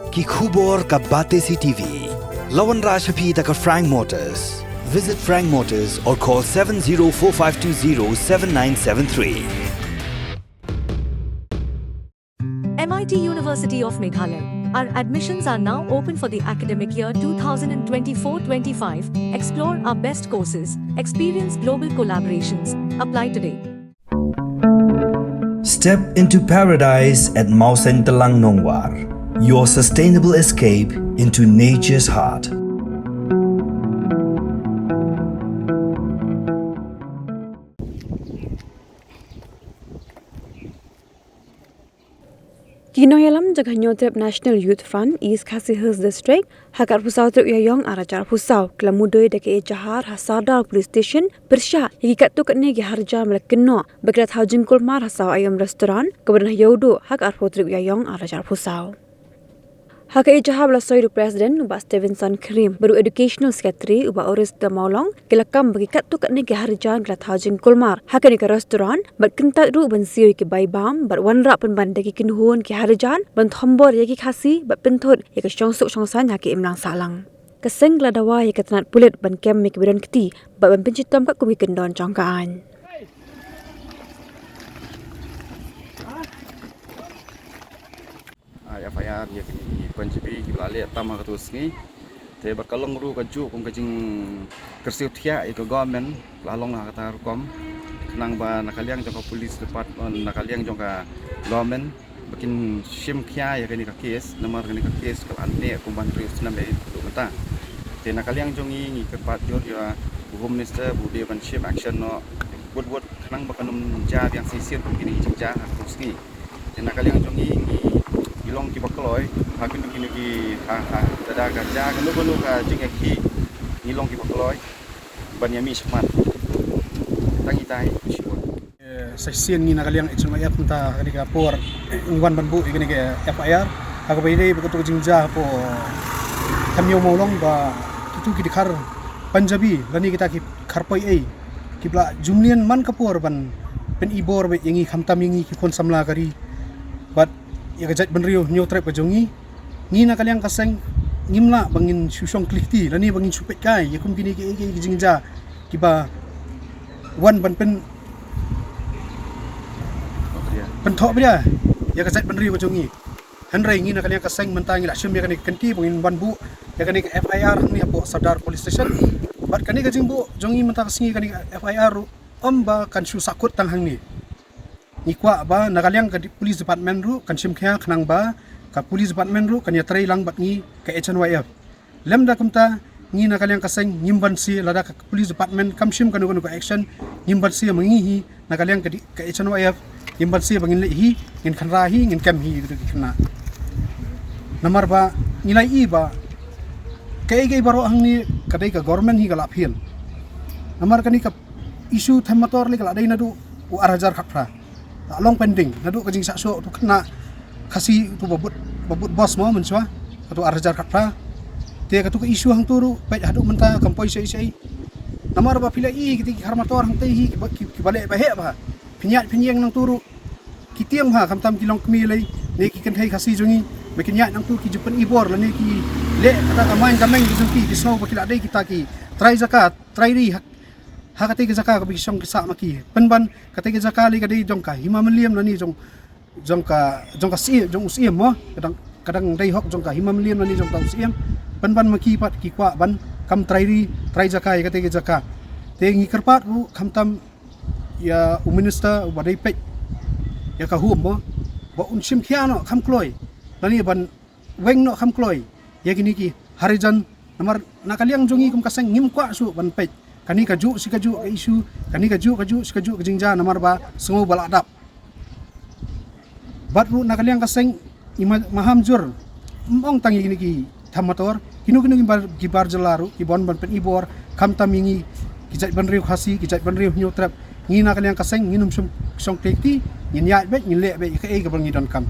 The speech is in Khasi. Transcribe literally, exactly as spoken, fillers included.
Ki khubor ka Batesi T V. La wanrah sha phi da ka Frank Motors. Visit Frank Motors or call seven zero four five two zero seven nine seven three. M I T University of Meghalaya. Our admissions are now open for the academic year two thousand twenty-four twenty-five. Explore our best courses, experience global collaborations. Apply today. Step into paradise at Mawsyntelang Nongwar, your sustainable escape into nature's heart. Ki nongïalam jong ka Hynñiewtrep National Youth Front East Khasi Hills District ha ka arphew saw tarik u Ïaïong arhajar arphew saw ki la mudui da ka ïing jahar ha Sardar Police Station pyrshah ïa ki katto katne ki hajar ba la kynnoh ba ki la thaw jingkulmar ha Saw Aïom Restaurant kaba don ha Ïewduh ha ka arphew tarik u Ïaïong arhajar arphew saw. Ha ka ïing jahar ba la soi da u President u Bah Stevenson Krim bad u Educational Secretary u Bah Oris Mawlong, ki la kam ba ki katto katne ki hajar ki la thaw jingkulmar ha kane ka restaurant bad kyntait ruh ban siew ïa ki bai bam bad wanrah pynban da ki kynhun ki hajar ban thombor ïa ki Khasi bad pynthut ïa ka shongsuk shongsaiñ ha ka imlang sahlang. Ka seng ka la dawa ïa ka tnat pulit ban kem ïa kiba don kti bad ban pynshitom katkum ki kyndon jong ka aiñ. Ah, F I R ïa kine ki Punjabi kiba la leh tam ha kato ka sngi. Te bad ka long ruh kajuh kum ka jingkyrsiew thiah ïa ka government, la long ha kata ka rukom. Khnang ba na ka liang jong ka police department, na ka liang jong ka government, ba kin shim khia ïa kane ka case, namar kane ka case ka la neh kumba hynriew snem ïa ka mynta. Te na ka liang jong ngi ngi kyrpad jur ïa u Home Minister ba u dei ban shim action noh bud bud khnang ba kan ym jia biang shisien kum kine ki jingjia ha kato ka sngi. Te na ka liang jong ngi ngi, ngi long kiba kloi ha kine kine ki ha ha lada ka jia kano kano ka jingïakhih ngi long kiba kloi ban ïa mih shakhmat. Tang itai shuwa. Eh, sa shisien ngi na ka liang H N Y F mynta ha kane ka por, eh, ngi wan ban buh ïa kane ka F I R ha kaba ïadei bad kato ka jingjia hapoh Thymmew Mawlong ba kito ki dkhar Punjabi lane kita ki dkhar poi ei kiba la jumlien man ka por ban pynibor beit ïa ngi khamtam ïa ngi ki khun samla ka ri bad ïa ka jaitbynriew Hynñiewtrep ka jong ngi. Ngi na ka liang ka seng ngim lah ba ngin shu shong khleh kti lane ba ngin shu peit kai ïa kum kine ki, ki, ki jingjia kiba wan ban pyn pynthoh bria ïa ka jaitbynriew ka jong ngi. Hynrei ngi na ka liang ka seng mynta ngi la shim ïa kane ka kynti ba ngin wan buh ïa kane ka F I R hangne hapoh Sardar Police Station. Bad kane ka jingbuh jong ngi mynta ka sngi kane ka F I R ruh ym ba kan shu sahkut tang hangne. Ngi kwah ba na ka liang ka di-, police department ruh kan shim khia khnang ba ka police department ruh kan ïatrei lang bad ngi ka H N Y F. Lymda kumta ngi na ka liang ka seng ngim banse lada ka police department kam shim kano kano ka action, ngim banse ma ngi hi na ka liang ka di-, ka H N Y F, ngim banse ba ngin leit hi, ngin kynrah hi, ngin kem hi ïa kito ki khynnah. Namar ba ngi la ïohi ba kaei kaei baroh hangne ka dei ka government hi ka la fail. Namar kane ka issue them motor lei ka la dei naduh u arhajar khatphra. La long pending naduh ka jingshah shoh uto u khynnah Khasi uto ba bud, ba bud bos mo mynshuwa, kato arhajar khatphra. Te kato ka issue hangto ruh peit haduh mynta kam poi shaei shaei. Namar ba phi la ïohi kito ki khar motor hangtei hi kiba, ki, kiba leh ba heh bha. Phin ïaid phin ïeng nangto ruh ki tieng bha khamtam ki longkmie lei ne ki kynthei Khasi jong ngi. Ba kin ïaid nangto ki ju pynibor lane ki leh kata ka main ka meng ki jong ki, ki sngew ba ki la dei kita ki trai jaka trai ri ha, ha katei ka jaka kaba ki shong ki sah ma ki. Pynban katei ka jaka lei ka dei jong ka Hima Mylliem lane jong, jong ka, jong ka Syiem, jong u Syiem mo. Ka dang, ka dang dei hok jong ka Hima Mylliem lane jong ka u Syiem. Pynban ma ki pat ki kwah ban kam trai ri trai jaka ïa katei ka jaka. Te ngi kyrpad ruh khamtam ïa u minister uba dei peit ïa ka home mo, ba un shim khia noh kham kloi lane ban weng noh kham kloi ïa kine ki Harijan. Namar na ka liang jong ngi kum ka seng ngim kwah shuh ban peit kane kajuh shi kajuh ka issue, kane kajuh kajuh shi kajuh ka jingjia namar ba sngew ba la dap. Bad ruh na ka liang ka seng ngi ma-, maham jur, ym ong tang ïa kine ki them motor, kino kino ki bar, ki bar jylla ruh ki bun ban pynibor khamtam ïa ngi ki jaitbynriew Khasi, ki jaitbynriew Hynñiewtrep. Ngi na ka liang ka seng ngin ym shong, shong khleh kti, ngin ïaid beit, ngin leh beit ïa kaei kaba ngi donkam.